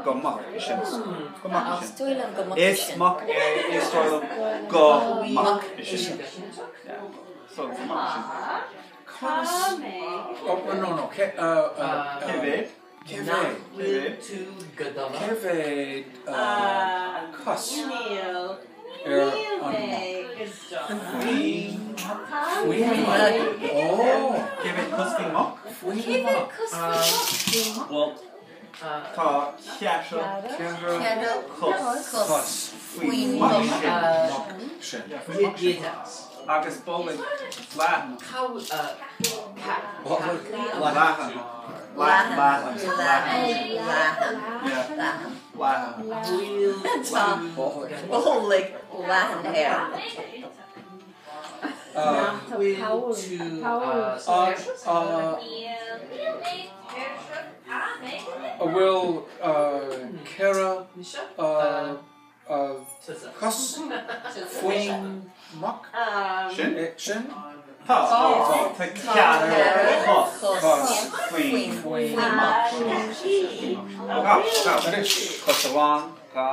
Go mac é sin. Go mac é Is sin. dóigh liom go mac é Is sin. mac é is dóigh liom go mac é sin. Yeah. So go mac é sin. Conas. Oh, no, Cé mhéad? Cé mhéad? Cé mhéad? Cé mhéad cos ar an mac? Faoin Faoin mac. Oh, Cé mhéad cos faoin mac? faoin Cé mhéad mac. cos faoin mac? Well, tá ceathrar Ceithre Ceithre cos cos faoin faoin mac mac. sin. mac sin. Yeah, faoin mac sin. Agus bolg leathan. Bolg Leathan. Leathan. Leathan. Leathan. Leathan. Yeah. Leathan. Leathan. Tá Bolg. bolg leathan air. An bhfuil ceithre cos faoin mac Sin? sin? Tá. Tá ceathrar cos Cos faoin faoin mac. Gabh, gabh. Anois. Cos amháin, dhá.